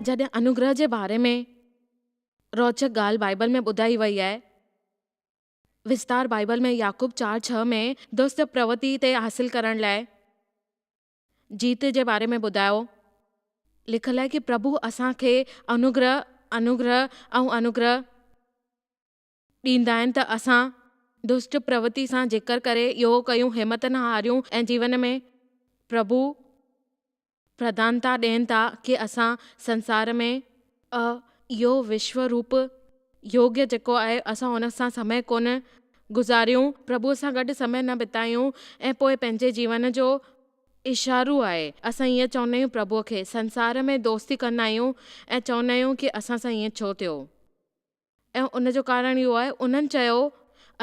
جڏهن انوگره جي باري ۾ روچڪ ڳالهه بائيبل ۾ ٻڌائي وئي آهي. وستار بائيبل ۾ يعقوب 4:6 ۾ دوست پرورتي تي حاصل ڪرڻ لاء جيت جي باري ۾ ٻڌايو. لکيل آهي ڪي پرڀو اسان کي انوگره، انوگره ۽ انوگره ڏيندا آهن ته اسان دشٽ پرورتي سان جيڪر ڪري اهو ڪيون همت نه هاريون ۽ جيون ۾ پرڀو پرڌانتا ڏين ٿا ڪي اسان سنسار ۾. اهو وشو روپ يوگيه جيڪو آهي اسان ان سان سمي ڪونه گذاريون، پرڀوء سان گڏ سمي نه بتايون ۽ پوء پنهنجي جيون جو اشارو آهي اسان ائين چوندا آهيون پرڀوء کي سنسار ۾ دوستي ڪندا آهيون ۽ چوندا آهيون ڪي اسان سان ائين ڇو ٿيو ۽ ان جو ڪارڻ اهو آهي انهن چيو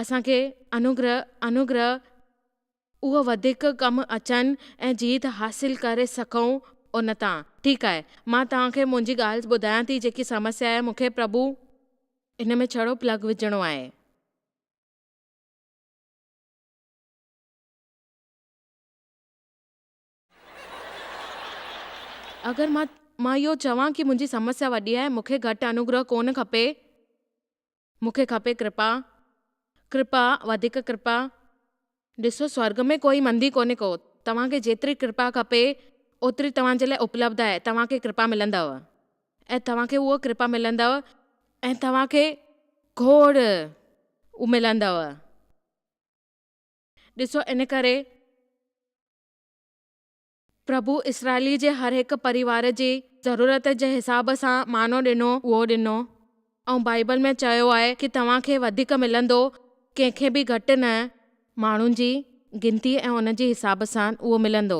اسان کي انوگره انوگره اهو وڌيڪ ڪم اچن ۽ جيت حاصل ڪري سگهون ان تان. ٺيڪ آهي. مان توهان کي منهنجي ڳالهه ٻڌايان ٿي جيڪي سمسيا آهي مون کي پرڀو. ان ۾ ڇڙو پلگ وجهڻو آهي. اگر مان مان اهو چوان ڪي منهنجي سمسيا وڏي آهي مون کي گهٽ انوگره ڪونه کپي. مون کي کپي ڪرپا، ڪرپا، وڌيڪ ڪرپا. ڏسو سورڳ ۾ ڪوئي مندي ڪونهي ڪو، توهان کي جيتري ڪرپا کپي اوتري توهان جي لاء اپلبڌ آهي، توهان کي ڪرپا ملندؤ ۽ توهان کي اهو ڪرپا ملندؤ ۽ توهان کي کوڙ ملندؤ. ڏسو ان ڪري. پرڀو اسرائيلي جي هر هڪ پريوار جي ضرورت جي حساب سان مانو ڏنو، اهو ڏنو. ۽ بائيبل ۾ چيو آهي ڪي توهان کي وڌيڪ ملندو، ڪنهن کي به گهٽ نه. ماڻهن جي گنتي ۽ ان جي حساب سان اهو ملندو.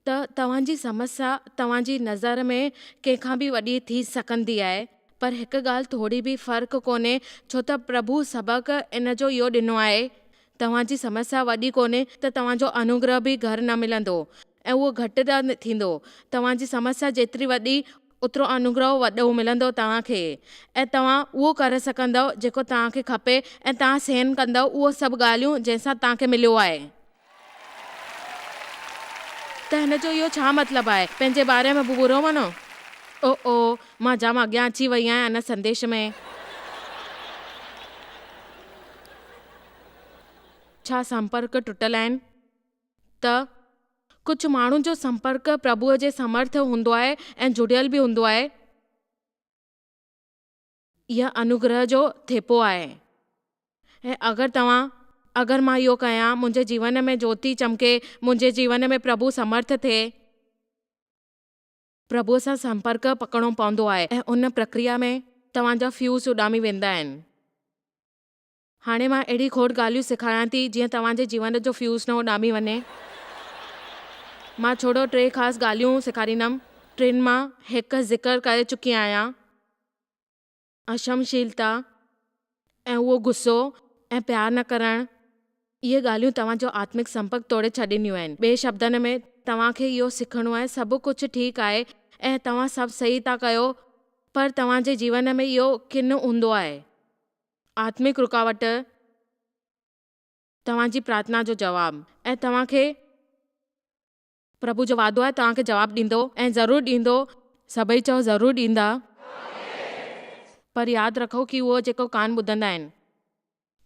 ته توهان جي سمسيا توهان جي نظر ۾ ڪنهن کان به وڏي ٿي سگهندي آهي، پر هڪ ڳالهه ٿوري به فرق ڪونهي، ڇو ته پرڀو سبق ان جو اهو ڏنو آهي توهان جي سمسيا وڏي ڪونهي ته توهان جو انوگره به گهر نه ملندو ۽ اهو گهٽ نه ٿيندو. توهان جي سمسيا جيتري وڏي اوترو انوگره وڏو ملندو توهان کي ۽ توهان اهو ڪري سگهندؤ جيڪو توهان کي کپي ۽ توهان سهن ڪندؤ اهو سڀ ڳالهيون جنهن سان توهان کي مليو آهي. ته هن جو اهو ڇا مطلب آهي؟ پنهنجي باري ۾ به برو مڃو؟ او او، مان جام اڳيان اچي وئي آهيان ان سنديش ۾. ڇا سمپرڪ ٽٽل آهن؟ ته ڪجهه ماڻهن جو سمپرڪ پرڀوء جي سمرٿ هوندو آهي ۽ جڙيل به هوندو آهي. اها انوگره جو ٿيپو آهي ۽ اگر توهان اگر مان اهو ڪيان منهنجي جيون ۾ جوتي چمڪي منهنجي جيون ۾ پرڀو سمرٿ ٿئي. پرڀوء سان سمپرڪ پڪڙڻو پوندو آهي ۽ ان پرڪريا ۾ توهان جا فيوز اڏامي ويندا آهن. هاڻي مان اهڙي کوڙ ڳالهيون سيکاريان ٿي جيئن توهان جي جيون جو فيوز نه اڏامي وڃي. مان ڇڙو ٽي خاص ڳالهيون سيکاريندم. ٽن مان هڪ ذڪر ڪري چڪي آهيان. اشمشيلتا ۽ اهو غصو ۽ پيار نه ڪرڻ، اهي ڳالهيون توهان جو آتمڪ سمپرڪ توڙي ڇڏينديون آهن. ٻئي شبدن ۾ توهان کي اهو سکڻو آهي سڀ ڪجهه ٺيڪ آهي ۽ توهان سڀ صحيح ٿا ڪيو پر توهان جي جيون ۾ اهو ڪن هوندو آهي. آتمڪ رڪاوٽ، توهان جي پرارٿنا جو جواب ۽ توهان کي پرڀو جو وعدو آهي توهان کي جواب ڏيندو ۽ ضرور ڏيندو. سڀئي چئو ضرور ڏيندا. پر ياد رکو ڪي اهو جيڪو ڪان ٻڌندا آهن.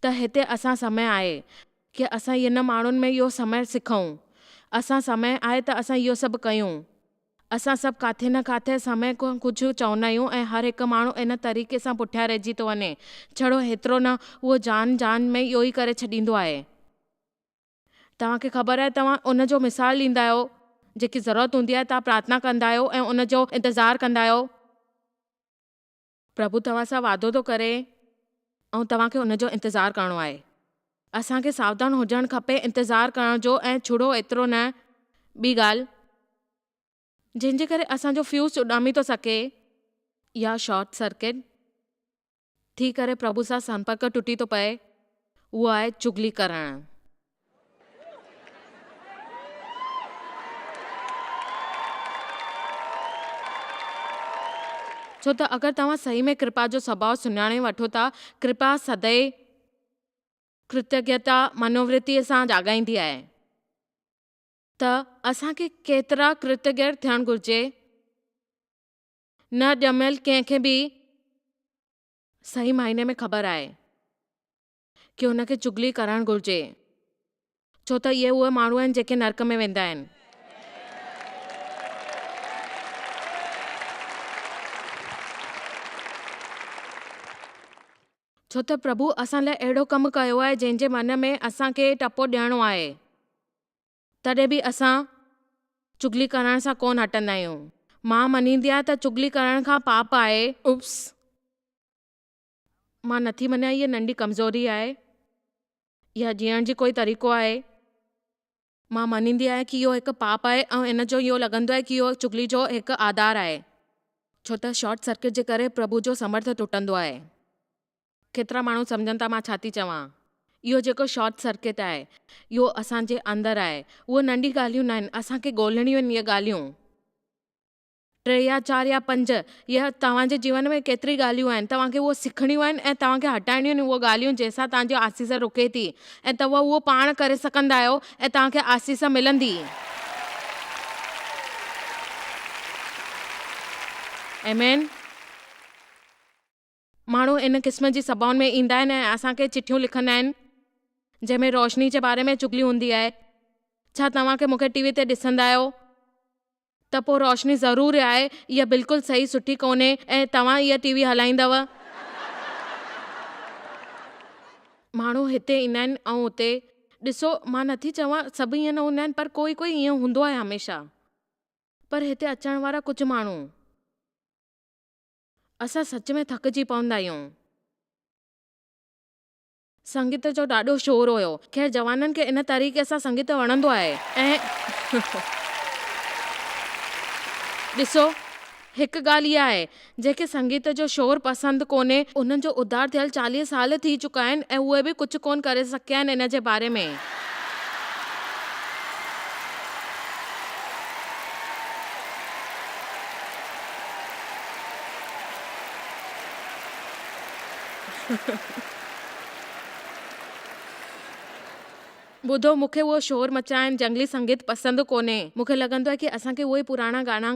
ته هتي اسان سمي آهي ڪي اسان ان ماڻهن ۾ اهو سمي سکون. اسان سمي آهي ته اسان اهو سڀ ڪيون. اسان سڀ ڪاٿي نه ڪاٿي سمي کان ڪجهه چوندا آهيون ۽ هر هڪ ماڻهو ان طريقي سان پٺيان رهجي ٿو وڃي. ڇڙو هيترو نه، اهو جان جان ۾ اهو ئي ڪري ڇڏيندو آهي. توهان کي خبر آهي توهان ان جو مثال ڏيندا آهيو، جيڪي ضرورت هوندي آهي توهان پرارٿنا ڪندا آهيو ۽ ان جو انتظار ڪندا آهيو. پرڀو توهان سان وعدو ٿو ڪري ۽ توهان کي ان جو انتظار ڪرڻو آهي. اسان کي ساوڌان هجڻ کپي انتظار ڪرڻ جو ۽ ڇڙو ايترو نه ٻي ڳالهه جنهن جي ڪري اسان جو فيوز اڏامي ٿو سگهي يا شارٽ سرڪٽ ٿي ڪري پرڀو سان سمپرڪ ٽٽي ٿو پئي اهو آهي چغلي ڪرڻ. ڇو ته اگر توهان صحيح ۾ ڪرپا جو سڀاء سڃاڻي وٺو ٿا ڪرپا سدائين ڪرتگيتا منوورتيء سان جاڳائيندي آهي ته اسان کي ڪيترا ڪرتگير ٿيڻ گهرجي. نه ڄميل ڪنهن کي به صحيح معني ۾ خبر آهي ڪي هن کي چغلي ڪرڻ گهرجي، ڇو ته اهي اهي ماڻهو آهن جيڪي نرڪ ۾ ويندا آهن. ڇو ته پرڀو اسان لاء اهڙو ڪم ڪيو آهي جنهن جي من ۾ اسان کي ٽپو ڏيڻو آهي. تڏهن به اسان چغلي ڪرڻ سان ڪونه هٽندا آهيون. مان مڃيندي آهيان ته چغلي ڪرڻ کان پاپ آهي. اوپس! مان نٿي مڃان هيء ننڍي ڪمزوري آهي. يا جيئڻ جي ڪوئي طريقو آهي. مان مڃيندي آهيان ڪي اهو هڪ پاپ آهي ۽ ان جو اهو لڳندو آهي ڪي اهو چغلي جو هڪ آڌار آهي. ڇو ته شارٽ سرڪٽ جي ڪري پرڀو جو سمرٿ ٽٽندو آهي. ڪيترا ماڻهو سمجهن ٿا مان ڇا ٿي چوان. اهو جيڪو شارٽ سرڪٽ آهي، اهو اسان جي اندر آهي. اهو ننڍي ڳالهيون ناهن، اسان کي ڳولڻيون آهن اهي ڳالهيون. ٽي يا چار يا پنج يا توهان جي جيون ۾ ڪيتري ڳالهيون آهن، توهان کي اهو سکڻيون آهن ۽ توهان کي هٽائڻيون آهن اهو ڳالهيون جنهن سان توهان جي آسيس رڪي ٿي ۽ توهان اهو پاڻ ڪري سگهندا آهيو ۽ توهان کي آسيس ملندي. آمين. ماڻهو ان قسم جي سڀائن ۾ ايندا آهن ۽ اسان کي چٺيون لکندا آهن، جنهن ۾ روشني جي باري ۾ چغلي هوندي آهي. ڇا توهان کي مون کي ٽي وي تي ڏسندا آهيو؟ ته پوء روشني ضرور آهي، اها بلڪل صحيح سٺي ڪونهي ۽ توهان اها ٽي وي هلائيندؤ. ماڻهو هتي ايندا آهن ۽ اتي. ڏسو، مان نٿي چوان سڀ ائين نه هوندا آهن پر ڪوئي ڪوئي ائين هوندو آهي هميشه. پر هتي اچڻ وارا ڪجهه ماڻهو. اسان سچ ۾ ٿڪجي پوندا آهيون. سنگيت جو ڏاڍو شور هيو. خير جوانن کي ان طريقي سان سنگيت وڻندو آهي ۽. ڏسو، هڪ ڳالهه اها آهي، جنهن کي سنگيت جو شور پسند ڪونهي، انهن جو اڌار ٿيل 40 سال ٿي چڪا آهن ۽ اهي به ڪجهه ڪونه ڪري سگهيا آهن ان جي باري ۾. ٻڌو، مون کي اهو شور مچائڻ جنگلي سنگيت پسند ڪونهي. مون کي لڳندو آهي ڪي اسان کي اهي پراڻا گانا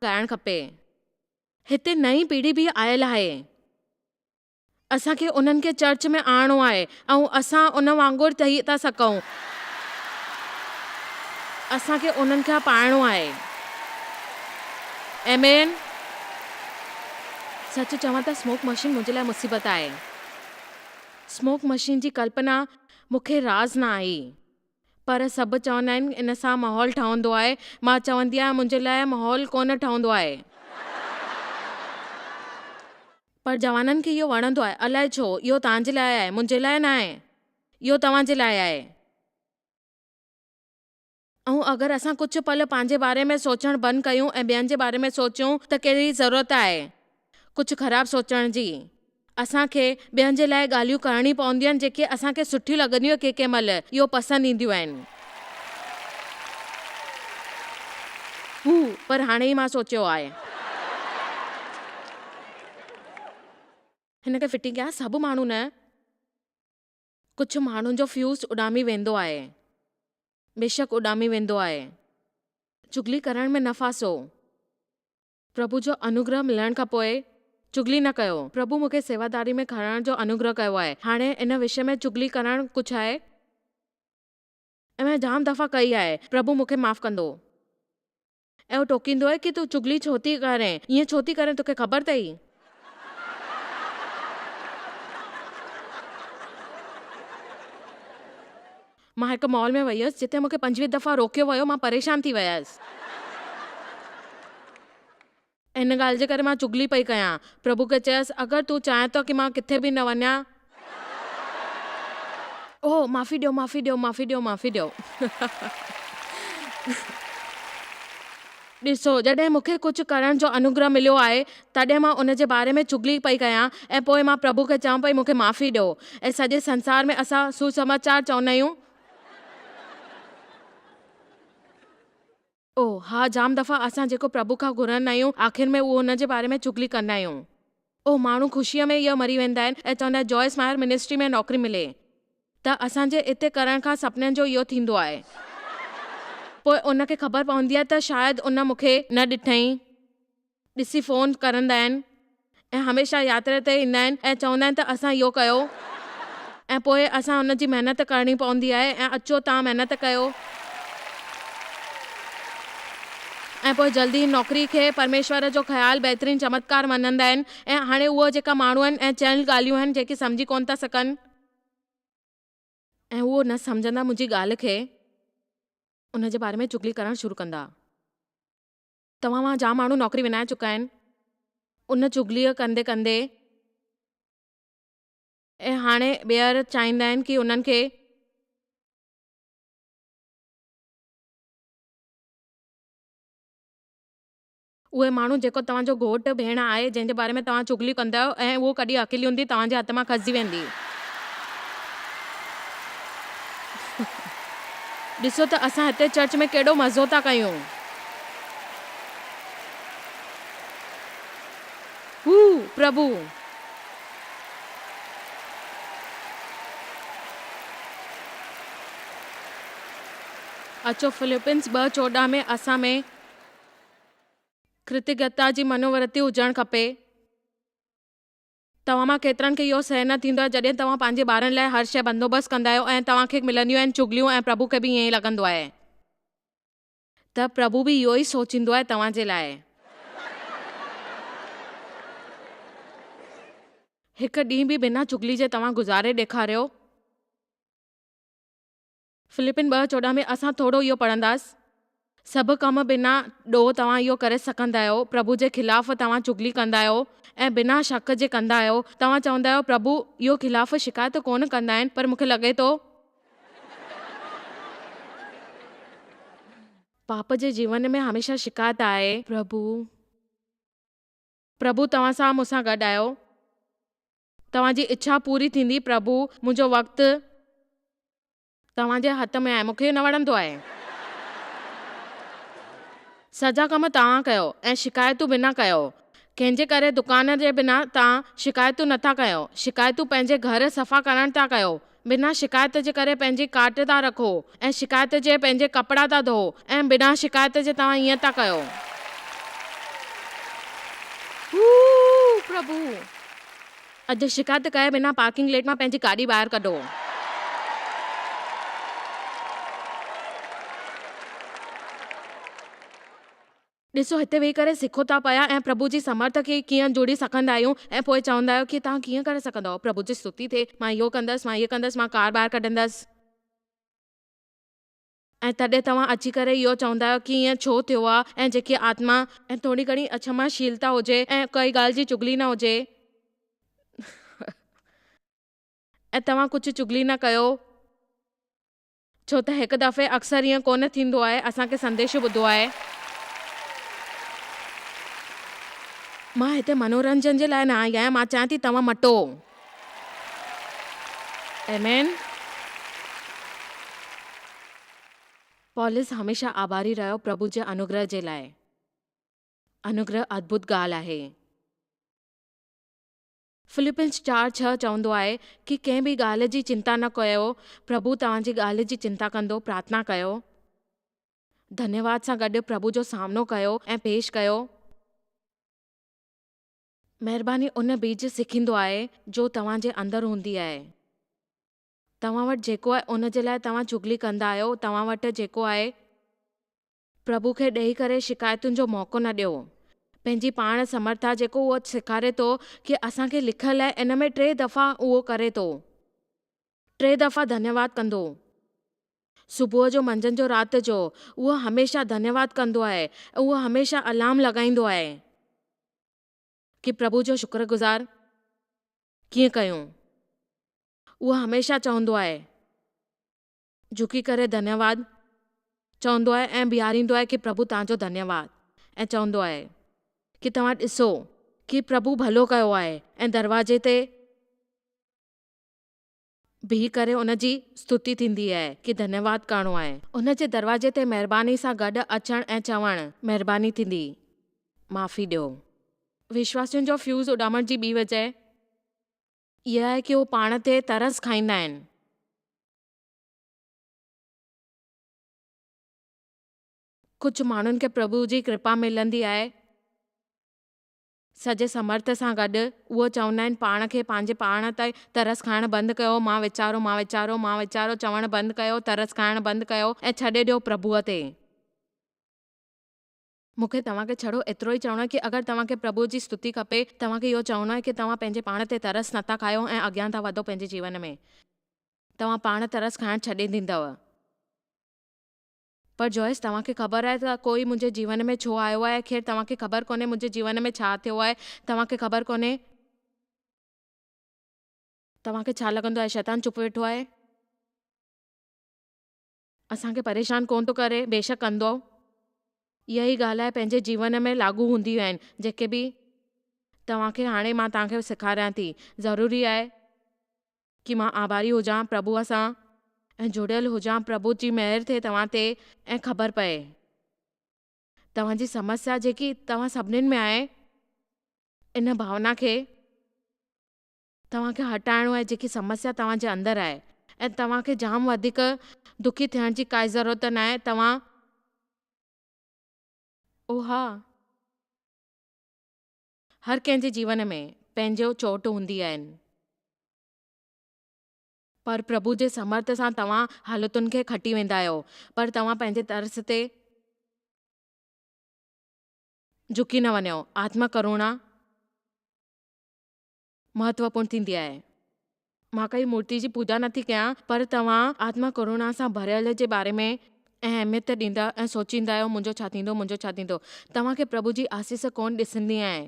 ڳائڻ کپي. هتي نئين پيڙهي به آيل آهي. اسان کي انهن کي چرچ ۾ آڻڻو آهي ۽ اسان ان وانگر ٿي ٿا سگهون. اسان کي انهن کان پائڻو آهي. آمين. سچ چوان ته اسموڪ مشين منهنجي لاء مصيبت آهي. اسموڪ مشين جي ڪلپنا مون کي راز نه آئي. پر سڀ چوندا آهن ان سان ماحول ٺهندو آهي، مان چوندي آهيان منهنجي لاء ماحول ڪونه ٺهندو آهي. پر جوانن کي اهو وڻندو آهي، الائي ڇو، اهو توهان جي لاء آهي، منهنجي لاء ناهي، اهو توهان جي لاء آهي. ۽ اگر اسان ڪجهه پل پنهنجي باري ۾ سوچڻ بند ڪيون ۽ ٻين جي باري ۾ سوچيون ته ڪهڙي ضرورت آهي ڪجهه خراب سوچڻ جي. اسان کي ٻين جي لاء ڳالهيون ڪرڻيون پونديون آهن جيڪي اسان کي سٺيون لڳنديون ۽ ڪنهن ڪنهن مهل اهو پسند اينديون آهن. هو، پر هاڻي ئي مان سوچيو آهي. هن کي فٽنگ ڪيان سڀ ماڻهو نه. ڪجهه ماڻهن جو فيوز اڏامي ويندو آهي. بيشڪ اڏامي ويندو آهي. چغلي ڪرڻ ۾ نه ڦاسو. پرڀو جو انوگره ملڻ کان پوء چغلي نه ڪيو. پرڀو مون کي سيواداري ۾ کڻڻ جو انوگره ڪيو آهي. هاڻي ان وشي ۾ چغلي ڪرڻ ڪجهه آهي؟ ۽ مان جام دفعا ڪئي آهي. پرڀو مون کي معاف ڪندو. ۽ هو ٽوڪيندو آهي ڪي تون چغلي ڇو ٿي ڪرين؟ ائين ڇو ٿي ڪرين توکي خبر اٿئي؟ مان هڪ مال ۾ وئي هيس جتي مون کي 25 دفعا روڪيو ويو مان پريشان ٿي ويس. ان ڳالهه جي ڪري مان چغلي پئي ڪيان. پرڀو کي چيس اگر تون چاهين ٿو ڪي مان ڪٿي به نه وڃان. اوه معافي ڏيو معافي ڏيو معافي ڏيو معافي ڏيو. ڏسو، جڏهن مون کي ڪجهه ڪرڻ جو انوگره مليو آهي، تڏهن مان ان جي باري ۾ چغلي پئي ڪيان ۽ پوء مان پرڀو کي چوان پئي مون کي معافي ڏيو. ۽ سڄي سنسار ۾ اسان سوسماچار چوندا آهيون. اوه، ها، جام دفعا اسان جيڪو پرڀو کان گهرندا آهيون، آخر ۾ اهو ان جي باري ۾ چغلي ڪندا آهيون. اوه، ماڻهو خوشيء ۾ ئي مري ويندا آهن ۽ چوندا آهن جوائس مائر منسٽري ۾ نوڪري ملي. ته اسان جي اتي ڪرڻ کان سپنن جو اهو ٿيندو آهي. پوء ان کي خبر پوندي آهي ته شايد ان مون کي نه ڏٺائين. ڏسي فون ڪرندا آهن ۽ هميشه ياترا تي ايندا آهن ۽ چوندا آهن ته اسان اهو ڪيو ۽ پوء اسان ان جي محنت ڪرڻي پوندي آهي ۽ اچو توهان محنت ڪيو ۽ پوء جلدي نوڪري کي پرميشور جو خيال بهترين چمتڪار مڃندا آهن ۽ هاڻي اهو جيڪا ماڻهو آهن ۽ چيل ڳالهيون آهن جيڪي سمجهي ڪونه ٿا سگهن ۽ اهو نه سمجهندا منهنجي ڳالهه کي ان جي باري ۾ چغلي ڪرڻ شروع ڪندا. توهان مان جام ماڻهو نوڪري وڃائي چڪا آهن ان چغليء ڪندي ڪندي ۽ هاڻي ٻيهر چاهيندا آهن ڪي انهن کي اهي ماڻهو جيڪو توهان جو گهوٽ ڀيڻ آهي جنهن جي باري ۾ توهان چغليون ڪندا آهيو ۽ اهو ڪڏهن اڪيلي هوندي توهان جي هٿ مان کسجي ويندي. ڏسو ته اسان هتي چرچ ۾ ڪيڏو مزو ٿا ڪيون. هو، پرڀو! اچو فلپينز 2:14 ۾ اسان ۾ ڪرتگيتا جي منوورتي هجڻ کپي. توهان مان ڪيترن کي اهو سهن نه ٿيندو آهي جڏهن توهان پنهنجي ٻارن لاء هر شيء بندوبست ڪندا آهيو ۽ توهان کي ملنديون آهن چغليون ۽ پرڀو کي به ائين ئي لڳندو آهي ته پرڀو به اهو ئي سوچيندو آهي توهان جي لاء. هڪ ڏينهن به بنا چغلي جي توهان گذاري ڏيکاريو. فلپين 2:14 ۾ اسان ٿورو اهو پڙهنداس، سڀ ڪم بنا ڏوهه توهان اهو ڪري سگهندا آهيو، پرڀو جي خلاف توهان چغلي ڪندا آهيو ۽ بنا شڪ جي ڪندا آهيو، توهان چوندا آهيو پرڀو اهو خلاف شڪايت ڪونه ڪندا آهن پر مون کي لڳي ٿو. پاپ جي جيون ۾ هميشه شڪايت آهي. پرڀو. پرڀو توهان سان مون سان گڏ آهيو. توهان جي اڇا پوري ٿيندي پرڀو منهنجو وقت توهان جي هٿ ۾ آهي مون کي نه وڻندو آهي. سڄا ڪم توهان ڪيو ۽ شڪايتون به نه ڪيو ڪنهن جي ڪري دڪان جي بنا توهان شڪايتون نه ٿا ڪيو شڪايتون پنهنجي گهر صفا ڪرڻ ٿا ڪيو بنا شڪايت جي ڪري پنهنجي ڪاٽ ٿا رکو ۽ شڪايت جي پنهنجي ڪپڙا ٿا ڌوئو ۽ بنا شڪايت جي توهان ائين ٿا ڪيو. هو پرڀو! اڄ شڪايت ڪئي بنا پارڪنگ ليٽ مان پنهنجي گاڏي ٻاهر ڪڍو. ڏسو هتي ويهي ڪري سکو ٿا پيا ۽ پرڀو جي سمرٿ کي ڪيئن جوڙي سگهندا آهيون ۽ پوء چوندا آهيو ڪي توهان ڪيئن ڪري سگهندؤ پرڀو جي ستي ٿئي مان اهو ڪندس مان هيء ڪندس مان ڪار ٻاهر ڪڍندس ۽ تڏهن توهان اچي ڪري اهو چوندا آهيو ڪي ائين ڇو ٿيو آهي ۽ جيڪي آتما ۽ ٿوري گهڻي اڇما شيلتا هجي ۽ ڪائي ڳالهه جي چغلي نه هجي ۽ توهان ڪجهه چغلي نه ڪيو. ڇو ته هڪ دفعي اڪثر ائين ڪونه ٿيندو آهي، اسان کي سنديشو ٻڌو آهي. مان هتي منورنجن جي لاء نه آئي آهيان، مان چاهيان ٿي توهان مٽو. آمين. پولس هميشه آڀاري رهيو پرڀو جي انوگره جي لاء. انوگره ادڀت ڳالهه آهي. فلپينز 4:6 چوندو آهي ڪي ڪنهن به ڳالهه جي چنتا نه ڪيو، پرڀو توهان جي ڳالهه جي چنتا ڪندو، پرارٿنا ڪيو، ڌنيواد سان گڏ پرڀو جو سامنو ڪيو ۽ پيش ڪيو. مهرباني ان بيج سکيندو آهي جو توهان جي اندر هوندي آهي. توهان وٽ جيڪو آهي ان جي لاء توهان چغلي ڪندا آهيو، توهان وٽ جيڪو آهي. پرڀو کي ڏيئي ڪري شڪايتن جو موقعو نه ڏيو. پنهنجي پاڻ سمرٿا جيڪو اهو سيکاري ٿو ڪي اسان کي لکيل آهي ان ۾ ٽي دفعا اهو ڪري ٿو. ٽي دفعا ڌنيواد ڪندو. صبح جو منجهند جو رات جو اهو هميشه ڌنيواد ڪندو آهي ۽ اهو هميشه الارم لڳائيندو آهي ڪي پرڀو جو شڪر گذار ڪيئن ڪيون. اهو هميشه چوندو آهي. جهڪي ڪري ڌنيواد چوندو آهي ۽ بيهاريندو آهي ڪي پرڀو توهان جو ڌنيواد ۽ چوندو آهي ڪي توهان ڏسو ڪي پرڀو ڀلو ڪيو آهي ۽ دروازي تي بيهي ڪري ان جي ستتي ٿيندي آهي ڪي ڌنيواد ڪرڻو آهي. ان جي دروازي تي مهرباني سان گڏ اچڻ ۽ چوڻ مهرباني ٿيندي معافي ڏيو. وشواسين جو فيوز اڏامڻ جي ٻي وجهه اها آهي ڪي هو پاڻ تي ترس کائيندا آهن. ڪجهه ماڻهن کي پرڀو جي ڪرپا ملندي آهي. سڄي سمرٿ سان گڏ اهو چوندا آهن پاڻ کي پنهنجي پاڻ تي ترس کائڻ بند ڪيو مان ويچارو مان ويچارو مان ويچارو چوڻ بند ڪيو ترس کائڻ بند ڪيو ۽ ڇڏي ڏيو پرڀوء تي. مون کي توهان کي ڇڙو ايترو ئي چوڻو آهي ڪي اگر توهان کي پرڀوء جي ستتي کپي توهان کي اهو چوڻو آهي ڪي توهان پنهنجي پاڻ تي ترس نٿا کايو ۽ اڳيان ٿا وڌو پنهنجي جيون ۾ توهان پاڻ ترس کائڻ ڇڏي ڏيندؤ. پر جوائس توهان کي خبر آهي ته ڪوئي منهنجي جيون ۾ ڇو آيو آهي؟ خير توهان کي خبر ڪونهي منهنجي جيون ۾ ڇا ٿيو آهي؟ توهان کي خبر ڪونهي؟ توهان کي ڇا لڳندو آهي شيطان چپ ويٺو آهي؟ اسان کي پريشان ڪونه ٿو ڪري؟ بيشڪ ڪندو. اها ئي ڳالهه آهي پنهنجي جيون ۾ لاڳو هونديون آهن جيڪي به توهان کي هاڻي مان توهان کي سيکاريان ٿي. ضروري آهي. ڪي مان آڀاري هجان پرڀوء سان ۽ جڙيل هجان پرڀو جي مهر ٿئي توهان تي ۽ خبر پئي توهان جي سمسيا جيڪي توهان سڀنين ۾ آهي ان ڀاونا کي توهان کي هٽائڻو آهي جيڪي سمسيا توهان جي اندر آهي ۽ توهان کي جام وڌيڪ دکي ٿيڻ جي ڪائي ضرورت ناهي توهان او ها هر ڪنهن جي جيون ۾ پنهنجو چوٽ هوندي آهن. پر پرڀو جي سمرٿ سان توهان حالتن کي کٽي ويندا آهيو. پر توهان پنهنجي ترس تي جهڪي نه وڃو. آتم ڪروڻا مهتوپورڻ ٿيندي آهي. مان ڪائي مورتي جي پوڄا نٿي ڪيان، پر توهان آتما ڪروڻا سان ڀريل جي باري ۾ اهميت ڏيندا ۽ سوچيندا آهيو منهنجو ڇا ٿيندو، منهنجو ڇا ٿيندو. توهان کي پرڀو جي آسيس ڪونه ڏسندي آهي.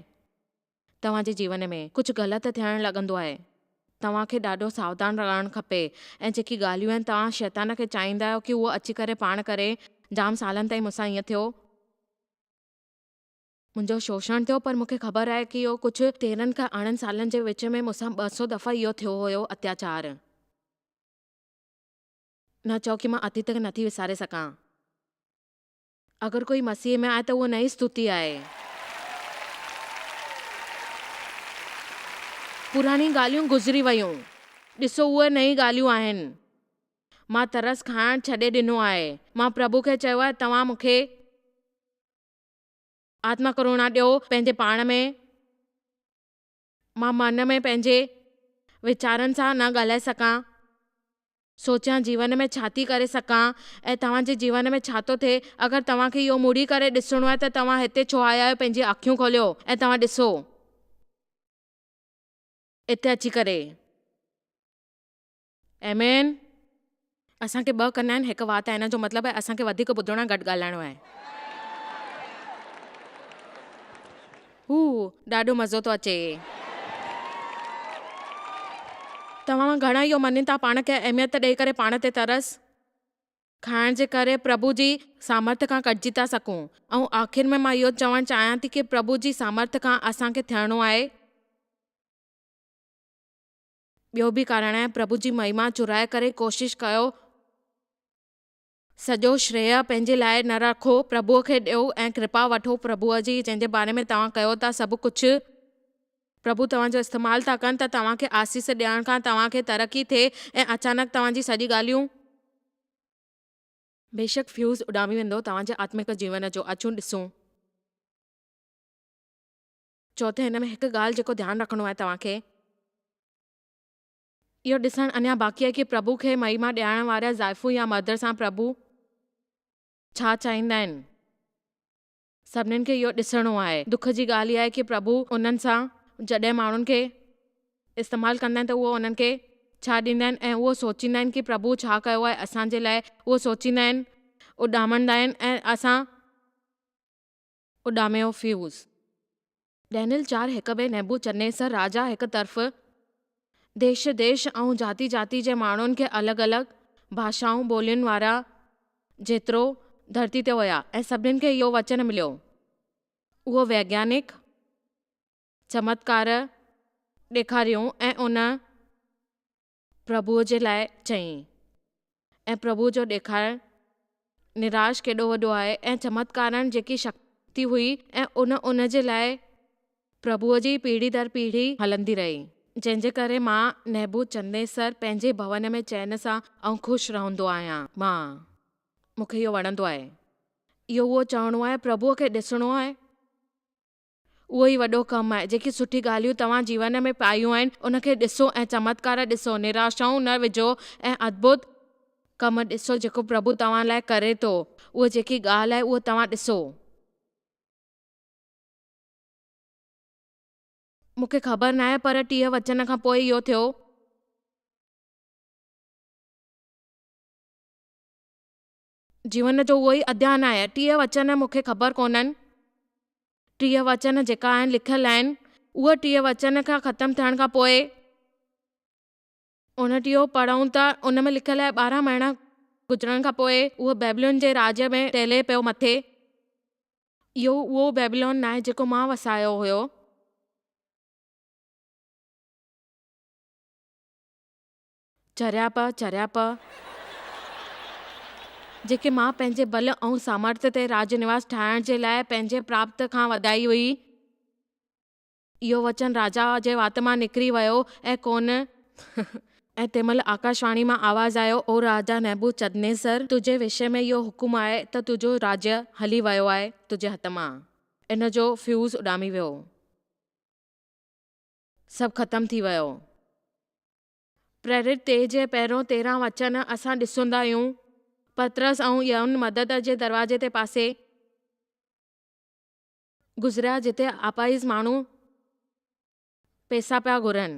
توهان جي جيون ۾ ڪجهه غلط ٿيڻ لڳندو آهي. توهان کي ڏاڍو ساوڌان رهڻ کپي ۽ جيڪي ڳالهيون آهن توهان شيطان کي چاهيندا آهيو ڪي اهو اچي ڪري پاڻ ڪري. جام سالن تائين مون سان ائين ٿيو. منهنجو شوشڻ ٿيو پر مون کي خبر آهي ڪي اهو ڪجهه 13 کان 18 سالن جي وچ ۾ مون سان 200 دفعا اهو ٿيو هيو اتياچار. نه چئو ڪي مان اتيت کي نٿي وساري سگهان. اگر ڪوئي مسيح ۾ آهي ته اهو نئين ستتي آهي. پراڻي ڳالهيون گذري ويون، ڏسو اهي نئين ڳالهيون آهن. مان ترس کائڻ ڇڏي ڏنو آهي. مان پرڀو کي چيو آهي توهان مون کي. آتما ڪروڻا ڏيو پنهنجي پاڻ ۾. مان من ۾ پنهنجي ويچارن سان نه ڳالهائي سگهان. سوچيان جيون ۾ ڇا ٿي ڪري سگهان ۽ توهان جي جيون ۾ ڇا ٿو ٿئي. اگر توهان کي اهو مڙي ڪري ڏسڻو آهي ته توهان هتي ڇو آيا آهيو پنهنجي اکيون کوليو ۽ توهان ڏسو. هتي اچي ڪري. آمين. اسان کي ٻه ڪن آهن هڪ وات آهي ان جو مطلب آهي اسان کي وڌيڪ ٻڌڻو ۽ گهٽ ڳالهائڻو آهي. هو ڏاڍو مزو ٿو اچي. توهان مان گهڻا اهو مڃين ٿا پاڻ کي اهميت ڏئي ڪري پاڻ تي ترس کائڻ جي ڪري پرڀو جي سامرٿ کان ڪٽجي ٿا سگهون ۽ آخر ۾ مان اهو چوڻ چاهيان ٿي ڪي پرڀو جي سامرٿ کان اسان کي ٿيڻو آهي. ٻيو به ڪارڻ آهي پرڀو جي مهما چورائي ڪري ڪوشش ڪيو سڄو شريه پنهنجي لاء نه رکو پرڀوء کي ڏيو ۽ ڪرپا وٺو پرڀوء جي جنهن جي باري ۾ توهان ڪيو ٿا سڀ ڪجهه پرڀو توهان جو استعمال ٿا ڪن ته توهان کي آسيس ڏيڻ کان توهان کي ترقي ٿئي ۽ اچانڪ توهان جي سڄي ڳالهيون بيشڪ فيوز اڏامي ويندو توهان جي آتمڪ جيون جو اچون ڏسون. چوٿين هن ۾ هڪ ڳالهه جيڪو ڌيان رکڻو آهي توهان کي اهو ڏسڻ اڃا باقي آهي ڪي پرڀو کي مهما ڏيارڻ وارا زائفون يا مرد سان پرڀو ڇا چاهيندا آهن. سڀنين کي اهو ڏسڻو آهي. دک جي ڳالهه اها آهي ڪي پرڀو انهن سان جڏهن ماڻهن کي استعمال ڪندا آهن ته اهو انهن کي ڇا ڏيندا آهن ۽ اهو سوچيندا آهن ڪي پرڀو ڇا ڪيو آهي اسان جي لاء اهو سوچيندا آهن اڏامندا آهن ۽ اسان اڏاميو فيوز. ڊينيل چار هڪ ٻئي نيبوچدنيسر راجا هڪ طرف ديش ديش ۽ جاتي جاتي جي ماڻهن کي الڳ الڳ ڀاشائون ٻولين وارا جيترو ڌرتي تي هيا ۽ سڀنين کي اهو وچن مليو اهو ويگيانڪ چمتڪار ڏيکاريون ۽ ان پرڀوء جي لاء چيائين، ۽ پرڀوء جو ڏيکارڻ نراش ڪيڏو وڏو آهي، ۽ چمتڪارڻ جيڪي شڪتي هئي، ۽ ان ان جي لاء پرڀوء جي پيڙهي در پيڙهي هلندي رهي. جنهن جي ڪري مان نبوچدنيسر پنهنجي ڀون ۾ چين سان ۽ خوش رهندو آهيان. مان. مون کي اهو وڻندو آهي. اهو اهو چوڻو آهي، پرڀوء کي ڏسڻو آهي. اهو ئي وڏو ڪم آهي. جيڪي سٺي ڳالهيون توهان جيون ۾ پايون آهن، ان کي ڏسو ۽ چمتڪار ڏسو. نراشائون نه وجهو ۽ ادڀت ڪم ڏسو جيڪو پرڀو توهان لاء ڪري ٿو. اهو جيڪي ڳالهه آهي اهو توهان ڏسو. مون کي خبر ناهي پر 30 وچن کان پوء اهو ٿيو. جيون جو اهو ئي اڌيان آهي. 30 وچن مون کي خبر ڪونهن. 30 وچن جيڪا آهن لکيل آهن. اهي 30 وچن کان ختم ٿيڻ کان پوء 29 پڙهون ته ان ۾ لکيل آهي 12 مهينا گذرڻ کان پوء اهو بيبلون جي راڄ ۾ ٽهلي پيو مٿي. اهو اهو بيبلون ناهي جيڪو مان وسايو هيو. چريائپ، چريائپ، جيڪي مان پنهنجي ٻل ۽ سامرٿ تي راڄ نواس ٺاهڻ جي لاء پنهنجي پراپت کان وڌائي هئي. اهو وچن راجا جي وات مان نڪري ويو ۽ ڪونه. ۽ تنهن مهل آڪاشواڻي مان آواز آيو، او راجا نبوچدنيسر، تنهنجي وشي ۾ اهو حڪم آهي ته تنهنجو راڄ هلي ويو آهي تنهنجي هٿ مان. ان جو فيوز اڏامي ويو. سڀ ختم ٿي ويو. پريرت تي جي پهريون 13 وچن اسان ڏسندا آهيون، پطرس ۽ يوحنا مدد جي دروازي تي پاسي گذريا جتي اپاهج ماڻهو پئسا پيا گهرن.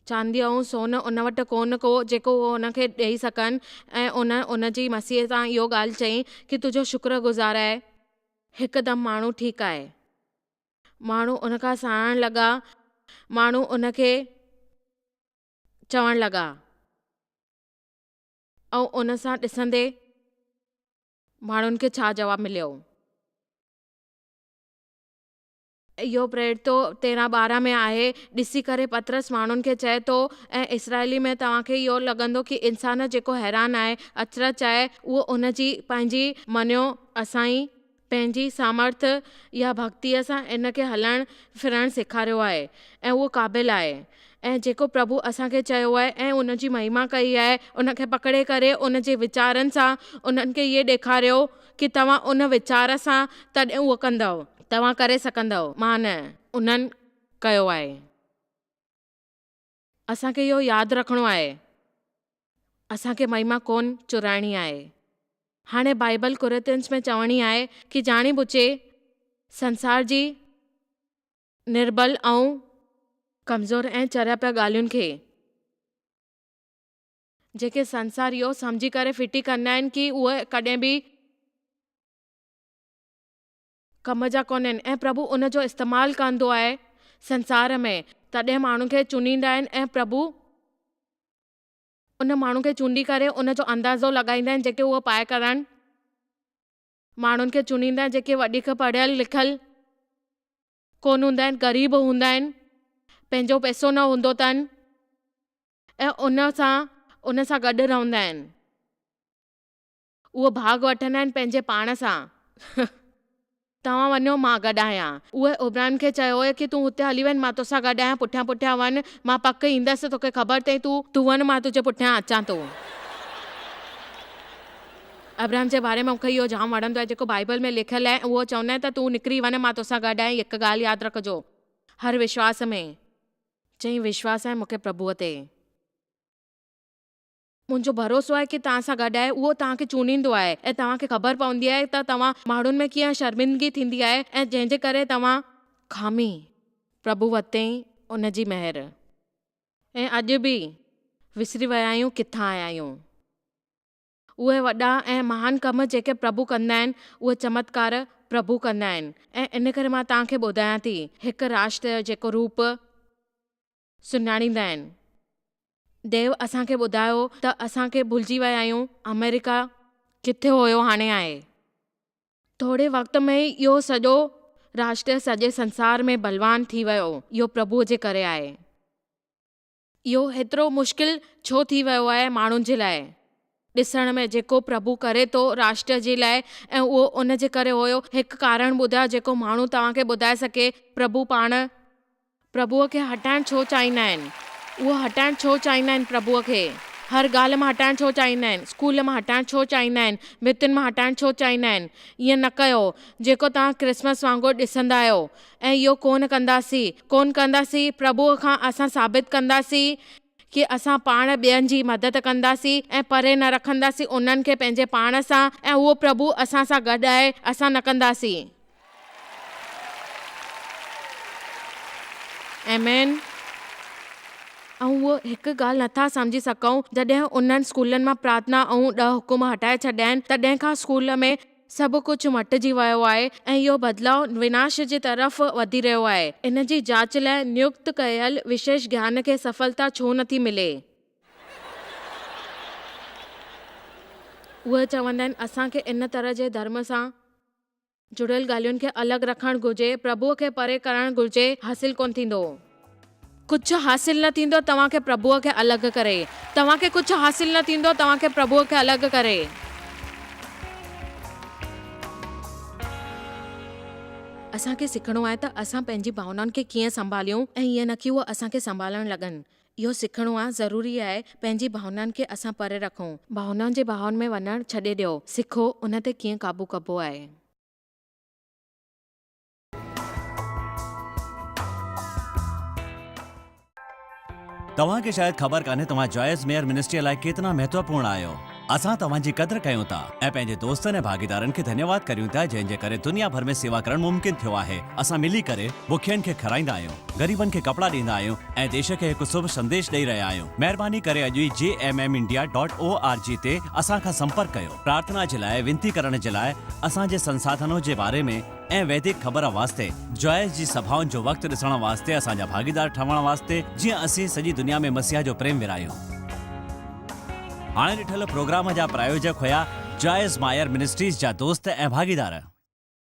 چاندي ۽ سون ان وٽ ڪونه ڪو جيڪو هو ان کي ڏيئي سگهن ۽ ان ان جي مسيح سان اهو ڳالهه چئي ڪي تنهنجو شڪر گذار آهي. هڪدم ماڻهو ٺيڪ آهي. ماڻهو ان کان ساڙڻ لڳا. ماڻهو ان کي چوڻ لڳا. ۽ ان سان ڏسندي ماڻهن کي ڇا جواب مليو؟ اهو پريرتو 13 12 ۾ آهي، ڏسي ڪري پطرس ماڻهن کي چئي ٿو، ۽ اسرائيلي ۾ توهان کي اهو لڳندو ڪي انسان جيڪو حيران آهي، اچرج آهي، اهو ان جي پنهنجي مڃيو اسان ئي پنهنجي سامرٿ يا ڀڳتيء سان ان کي هلڻ ڦرڻ سيکاريو آهي ۽ اهو قابل آهي ۽ جيڪو پرڀو اسان کي چيو آهي ۽ ان جي مهما ڪئي آهي ان کي پڪڙي ڪري ان جي ويچارن سان انهن کي اهي ڏيکاريو ڪي توهان ان ويچار سان تڏهن اهو ڪندؤ توهان ڪري سگهندؤ مان نه انهن ڪيو آهي. اسان کي اهو ياد رکڻو آهي. اسان کي مهما ڪونه چورائڻي آهي. هاڻي بائيبل ڪورنٿينس ۾ چوڻي آهي ڪي ڄاڻي ٻجهي سنسار جي نربل ۽ ڪمزور ۽ چريا پيا ڳالهين کي جيڪي سنسار اهو سمجهي ڪري ڦٽي ڪندا آهن ڪي اهي ڪڏهن به ڪم جا ڪونهن ۽ پرڀو ان جو استعمال ڪندو آهي سنسار ۾ تڏهن ماڻهن کي چونڊيندا آهن ۽ پرڀو ان ماڻهن کي چونڊي ڪري ان جو اندازو لڳائيندا آهن جيڪي اهو پائي ڪرڻ ماڻهن کي چونڊيندا آهن جيڪي وڏيڪ پڙهيل لکيل ڪونه هوندا آهن غريب هوندا آهن پنهنجو پئسو نه هوندو اٿن ۽ ان سان ان سان گڏ رهندا آهن. اهو ڀاڳ وٺندا آهن پنهنجي پاڻ سان. توهان وڃو مان گڏ آهيان. اهي ابراهيم کي چيو هيو ڪي تون هتي هلي وڃ مان توسان گڏ آهيان پٺيان پٺيان وڃ مان پڪ ايندس توکي خبر اٿئي تون تون وڃ مان تنهنجي پٺيان اچان ٿو. ابراهيم جي باري ۾ مون کي اهو جام وڻندو آهي جيڪو بائيبل ۾ لکيل آهي اهو چوندا آهن ته تون نڪري وڃ مان توسان گڏ آهيان هڪ ڳالهه ياد رکجو هر وشواس ۾. چئين وشواس آهي مون کي پرڀوء تي. منهنجو ڀروسو آهي ڪي توهان سان گڏ آهي، اهو توهان کي چونڊيندو آهي ۽ توهان کي خبر پوندي آهي ته توهان ماڻهن ۾ ڪيئن شرمندگي ٿيندي آهي ۽ جنهن جي ڪري توهان. خامي، پرڀو وتين ان جي مهر. ۽ اڄ به وسري ويا آهيون ڪٿان آيا آهيون. اهي وڏا ۽ مهان ڪم جيڪي پرڀو ڪندا آهن، اهي چمتڪار پرڀو ڪندا آهن ۽ ان ڪري مان توهان کي ٻڌايان ٿي هڪ راشٽر جو جيڪو روپ سڃاڻيندا آهن. ديو اسان کي ٻڌايو ته اسان کي ڀلجي ويا آهيون آمريڪا ڪٿي هيو هاڻي آهي. ٿوري وقت ۾ ئي اهو سڄو راشٽر سڄي سنسار ۾ بلوان ٿي ويو اهو پرڀوء جي ڪري آهي. اهو هيترو مشڪل ڇو ٿي ويو آهي ماڻهن جي لاء ڏسڻ ۾ جيڪو پرڀو ڪري ٿو راشٽر جي لاء ۽ اهو ان جي ڪري هيو هڪ ڪارڻ ٻڌايو جيڪو ماڻهو توهان کي ٻڌائي سگهي پرڀو پاڻ پرڀوء کي هٽائڻ ڇو چاهيندا آهن؟ اهو هٽائڻ ڇو چاهيندا آهن پرڀوء کي؟ هر ڳالهه مان هٽائڻ ڇو چاهيندا آهن؟ اسڪول مان هٽائڻ ڇو چاهيندا آهن؟ ڀتين مان هٽائڻ ڇو چاهيندا آهن؟ ائين نه ڪيو، جيڪو توهان ڪرسمس وانگر ڏسندا آهيو. ۽ اهو ڪونه ڪنداسين. ڪونه ڪنداسين. پرڀوء کان اسان ثابت ڪنداسين ڪي اسان پاڻ ٻين جي مدد ڪنداسين ۽ پري نه رکنداسين انهن کي پنهنجي پاڻ سان ۽ اهو پرڀو اسان سان گڏ آهي. اسان نه ڪنداسين. آمين. ۽ اهو هڪ ڳالهه نٿا سمجهي سگهون جڏهن انهن اسڪولن مان پرارٿنا ۽ ڏهه حڪم هٽائي ڇڏيا آهن تڏهن کان اسڪول ۾ سڀ ڪجهه مٽجي ويو آهي ۽ اهو بدلاء وناش جي طرف وڌي رهيو آهي. ان جي جاچ لاء نيوڪت ڪيل وشيش گيان کي سڦلتا ڇو نٿي ملي؟ اهي چوندا آهن اسان کي ان طرح جي ڌرم سان جڙيل ڳالهين کي الڳ رکڻ گهرجي، پرڀوء کي پري ڪرڻ گهرجي، حاصل ڪونه ٿيندو. ڪجهه حاصل نه ٿيندو توهان کي پرڀوء کي الڳ ڪري. توهان کي ڪجهه حاصل نه ٿيندو توهان کي پرڀوء کي الڳ ڪري. اسان کي سکڻو آهي ته اسان پنهنجي ڀاونائن کي ڪيئن سنڀاليون ۽ ائين نه ڪي اهي اسان کي سنڀالڻ لڳن. اهو سکڻو آ، ضروري آهي، پنهنجي ڀاونائن کي اسان پري رکون. ڀاونائن جي بهائن ۾ وڃڻ ڇڏي ڏيو. سکو ان تي ڪيئن قابو ڪبو آهي. توهان کي شايد خبر ڪانهي توهان جوائس ميئر منسٽريء لاء ڪيتنا مهتوپورڻ آهيو. اسان توهان جي قدر ڪيون ٿا ۽ پنهنجي دوستن ۽ ڀاڳيدارن کي ڌنيواد ڪريون ٿا جنهن جي ڪري دنيا ڀر ۾ سيوا ڪرڻ ممڪن ٿيو آهي. اسان ملي ڪري بکين کي کارائيندا آهيون، غريبن کي ڪپڙا ڏيندا آهيون ۽ ديش کي هڪ شڀ سنديش ڏئي رهيا آهيون. مهرباني ڪري اڄ ئي J M M India dot O R G تي اسان کان سمپرڪ ڪيو. پرارٿنا جي لاء وينتي ڪرڻ جي لاء اسان جي سنساڌنو جي باري ۾ ۽ ويدڪ خبر واسطي جوائس جي سڀائن جو وقت ڏسڻ واسطي اسان جا ڀاڳيدار ٺهڻ واسطي جيئن اسين سڄي دنيا ۾ مسيح جو پريم ورهايون. هاڻي ڏٺل پروگرام جا پرايوجڪ هيا جوائس مائر منسٽريز جا دوست ۽ ڀاڳيدار.